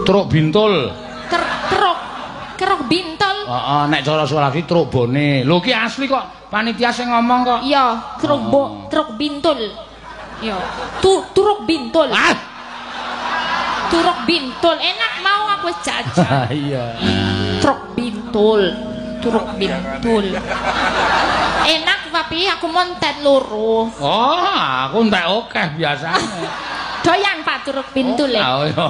Truk bintul. Truk keruk bintul. Heeh, nek cara Sulawesi truk bone. Lho ki asli kok, panitia sing ngomong kok. Iya, truk bintul. Iya, turuk bintul. Ah. Turuk bintul. Enak mau aku wis jajan. Iya. Truk bintul. Turuk bintul. Enak tapi aku montet loro. Oh, aku entek akeh biasane. Doyan Pak turuk bintul. Oh, iya.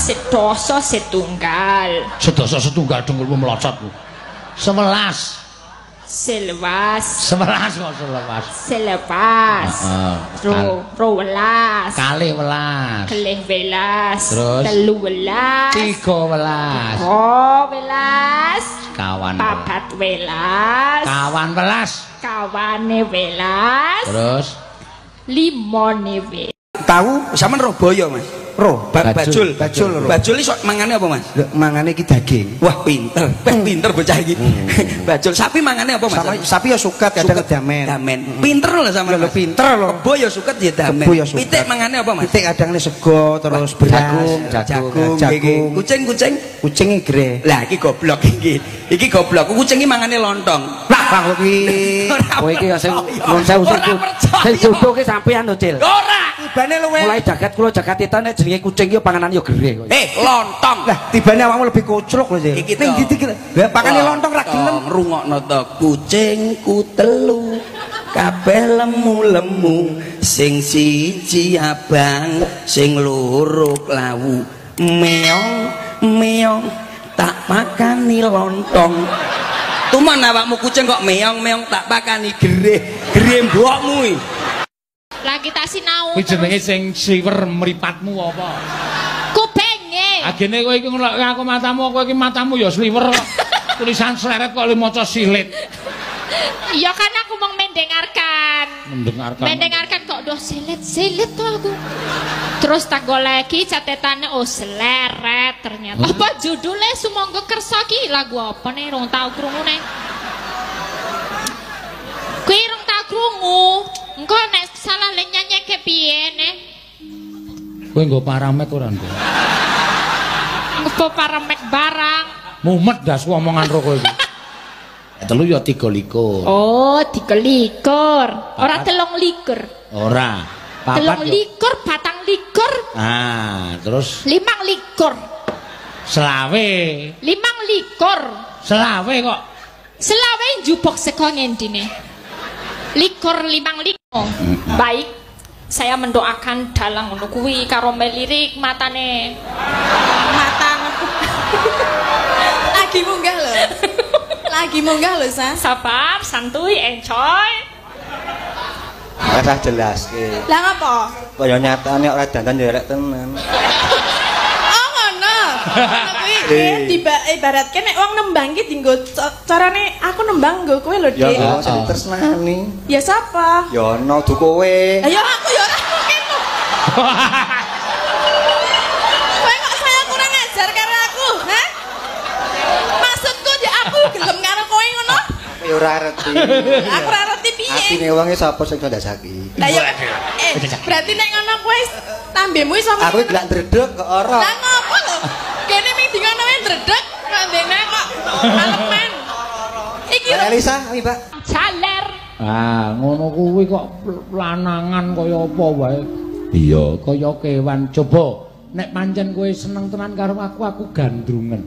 Sedoso setunggal. Sedoso setunggal dengkulmu melocot. 11. Selewas. 11 kok selewas. Selepas. Heeh. 12. 12. 12. Terus 13. 13. 12. Kawan. 14. 14. Kawane welas. Terus 5ne. Tahu sampean Roboyo, Mas? Roh, bajul, bajul. Bajul iki sok mangane apa, Mas? Mangane iki daging. Wah, pinter. Pinter bocah iki. Bajul sapi mangane apa, Mas? Sapi ya suket kadang damen. Damen. Pinter lho sampean. Lho pinter lho. Kebo ya suket ya damen. Pitik mangane apa, Mas? Pitik kadang sego terus beras, jagung, jagung. Kucing-kucing, kucing gre. Lah iki goblok iki. Iki goblok. Kucing iki mangane lontong. Lah bang kuwi. Kowe iki sing nuwun sewu sing jodoh ki sampean lho, Cil. Ora. Tibane luwe. Mulai jagat kula jagat eta nek jenenge kucing ki panganan yo gereh kok. Lontong. Lah tibane awakmu lebih koclok lho, Cil. Ning ndi iki? Lah pakane lontong ra gelem. Rungokno to, kucingku telu. Kabeh lemu-lemu, sing siji abang, sing loro klawu. Meong, meong, tak pakani lontong. Tuman awakmu kucing kok meong-meong tak pakani gereh. Gereh mbokmu iki. Lagi tak sinau. Kuwi jenenge sing sliwer mripatmu apa? Kupinge. Agene kowe iki ngelokke aku matamu, kowe iki matamu ya sliwer kok. Tulisan sleret kok maca silit. Ya kan aku mau mendengarkan. Mendengarkan. Mendengarkan kok doh silit-silit tuh aku. Terus tak goleki catetane oh seleret ternyata. Apa judulnya Sumangga Kersa ki lagu apa nih rong tau krungu nih. Kuwi rong tau krungu. Engko nek salah le nyanyikke piye nih? Kowe nggo paramek ora nduk? Nggo paramek barang. Mumet dasku omongan ro kowe iki. Telu ya 23. Oh, 23. Ora 23. Ora. Papat 23, 24. Ah, terus 25. Selawe. 25. Selawe kok. Selawe njupuk saka ngendine? Likur 25. Baik, saya mendoakan dalang ngono kuwi karo melirik matane. Matang. Lagi munggah lho. Lagi munggah lho, Sa. Sabar, santuy, enjoy. Ora jelaske. Lah ngapa? Kaya nyatane ora dandan ya rek tenan. Oh, ngono. Ngono kuwi ibaratke nek wong nembang ki dienggo carane aku nembang nggo kowe lho, Dik. Ya sing ditresnani. Ya sapa? Ya ono du kowe. Ya aku ya ora mungkin. Kowe kok saya kurang ajar karo aku, ha? Maksudku ya aku gelem karo kowe ngono. Aku ya ora ngerti. Aku ora ngerti piye. Atine wong e sapa sing ndasaki. Lah ya berarti nek ngono kowe tambemu iso. Aku gelak ndredeg kok ora. Lah ngopo lho? Kene ming dingono wae ndredeg, ngandene kok aleman. Iki Elisa, Mbak. Jaler. Ah, ngono kuwi kok lanangan kaya apa wae. Iya, kaya kewan. Coba nek pancen kowe seneng tenan karo aku, aku gandrungen.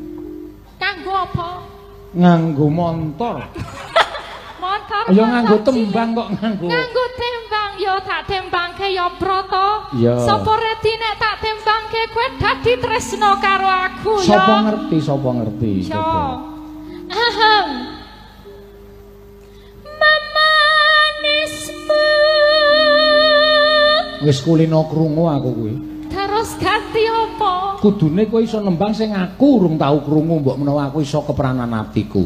Kanggo apa? Nganggo montor. Montor. Ya nganggo tembang kok nganggo. Nganggo tembang ya tak tembangke ya Brata. Sapa reti nek tak tembangke kowe dadi tresna karo aku ya. Sapa ngerti, sapa ngerti. Ya. Ahem. Memanismu. Wis kulino krungu aku kuwi. Terus ganti apa? Kudune kowe iso nembang sing aku urung tau krungu, mbok menawa aku iso kepranan atiku.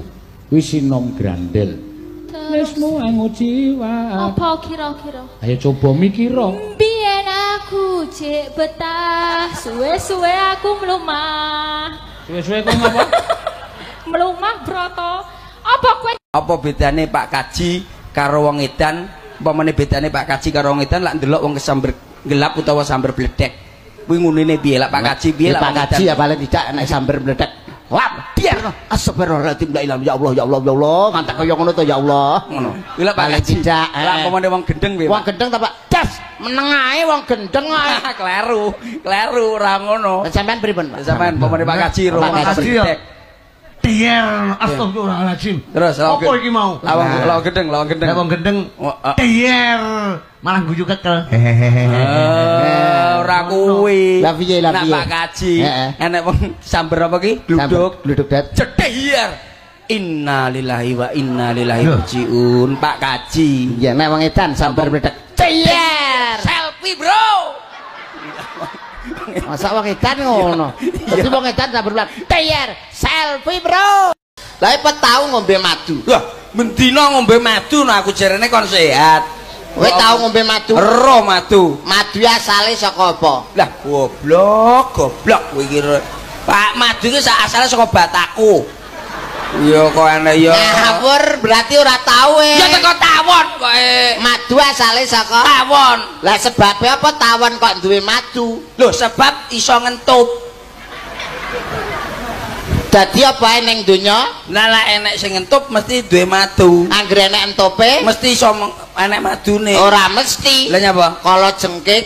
Kuwi Sinom Grandel. Tresmu anggo jiwa. Apa kira-kira? Ayo coba mikira. Biyen aku jek betah, suwe-suwe aku mlumah. Suwe-suwe kok ngapa? Mlumah Brata. Apa kowe? Apa bedane Pak Kaji karo wong edan? Umpamane bedane Pak Kaji karo wong edan lak ndelok wong kesamber gelap utawa samber bledek. Kuwi ngunine piye lak Pak Kaji piye lak Pak Kaji ya paling tidak nek sambar meledak. Lap biar astagfirullahaladzim la ilaha ya Allah ya Allah ya Allah ngantek kaya ngono to ya Allah. Ngono. Kuwi lak Pak Kaji. Lak pamane wong gendeng piye? Wong gendeng ta Pak? Das meneng ae wong gendeng kok. Kleru, kleru ora ngono. Sampean pripun Pak? Sampean pamane Pak Kaji ro Pak Kaji. Tier astagfirullahaladzim. Terus apa iki mau? Lawang gendeng, lawang gendeng. Lawang gendeng. Tier malah guyu kekel. Ora kuwi. Lah piye lah piye? Nak Pak Kaji, enek wong samber apa ki? Gluduk, gluduk dat. Cethier. Innalillahi wa inna ilaihi rajiun. Pak Kaji. Iya, nek wong edan samber mledak. Tier. Selfie, Bro. Masa wong edan ngono. Dadi wong edan samber mledak. Tier, selfie, Bro. Lah apa tau ngombe madu? Lah, mendina ngombe madu nah aku jarene kon sehat. Kowe tau ngombe madu? Ero madu. Madu asale saka apa? Lah goblok, goblok kowe iki. Pak, madu iki asale saka bataku. Ya kok enek ya. Ngawur berarti ora tau e. Ya teko tawon kok e. Madu asale saka tawon. Lah sebabe apa tawon kok duwe madu? Lho sebab iso ngentup. Dadi apa ae ning donya? Lah lek enek sing ngentup mesti duwe madu. Anggere enek entupe mesti iso enek madune. Ora mesti. Lah nyapa? Kala jengking.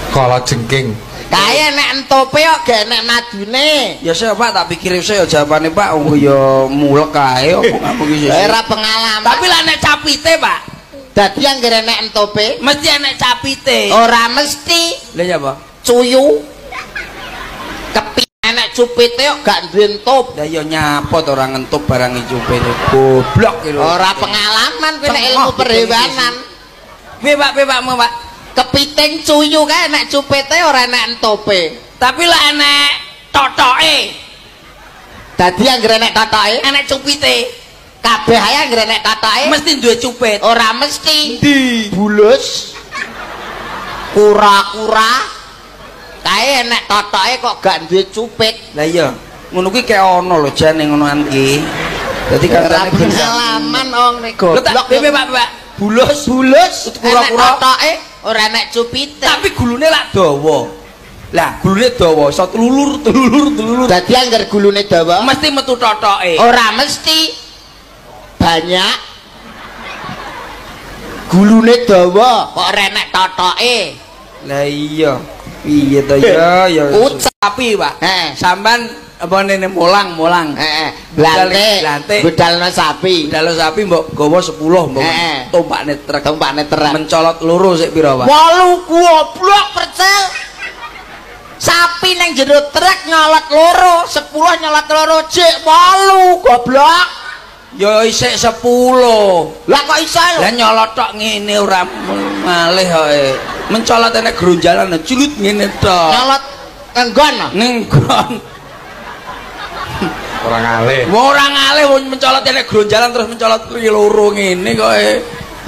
Kala jengking. Kae enek entupe kok gak enek madune. Ya sik Pak, tak pikir sik ya jawabane Pak. Oh ya mulek kae apa ngamu iki. Ora pengalaman. Tapi lah enek capite Pak. Dadi anggere enek entupe mesti enek capite. Ora mesti. Lah nyapa? Cuyu. Kepi enek cupite kok gak duwe entup. Lah ya nyapa to ora ngentup barang cupite. Goblok iki lho. Ora pengalaman kowe nek ilmu perhewanan. Piye Pak, piye Pak, Pak? Kepiting cuyu kae enek cupite ora enek entupe. Tapi lah enek totoke. Dadi anggere enek totoke, enek cupite. Kabeh ae anggere enek totoke mesti duwe cupit. Ora mesti. Endi? Bulus. Kura-kura. Kae enek totoke kok gak duwe cupit. Lah iya, ngono kuwi kaya ana lho jane ngonoan ki. Dadi kancane pengalaman wong nek goblok. Piye Pak, Pak? Bulus, bulus, kura-kura totoke ora enek cupite. Tapi gulune lak dawa. Lah, gulune dawa iso telulur, telulur, telulur. Dadi angger gulune dawa mesti metu totoke. Ora mesti. Banyak. Gulune dawa kok ora enek totoke. Lah iya. Piye to ya ya. Sapi, Pak. Sampean apa nene mulang-mulang. Heeh. Blantik. Budalno sapi. Budalno sapi mbok gawa 10 mbok tumpakne truk. Tumpakne truk. Mencolot loro sik pira, Pak? 8 goblok percil. Sapi nang jero truk nyolot loro, 10 nyolot loro jek 8 goblok. Ya isik 10. Lah kok iso lho? Lah nyolot tok ngene ora malih kok. Mencolot enek gronjalan cilut ngene tok. Nyolot nggon. Nggon. Ora ngalih. Wong ora ngalih wong mencolot enek gronjalan terus mencolot loro ngene kok.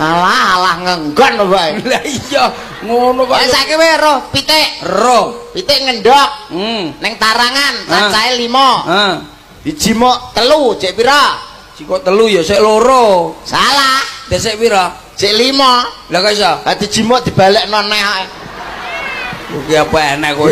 Alah alah ngenggon wae. Lah iya ngono kok. Lah saiki wae roh pitik. Roh. Pitik ngendhok. Ning tarangan cacahe 5. Heeh. Dijimuk 3 jek pira? Jikok 3 ya sik loro. Salah. Desik pira? Jek 5. Lah kok iso? Lah dijimuk dibalekno neh. Kuwi apa enek kowe.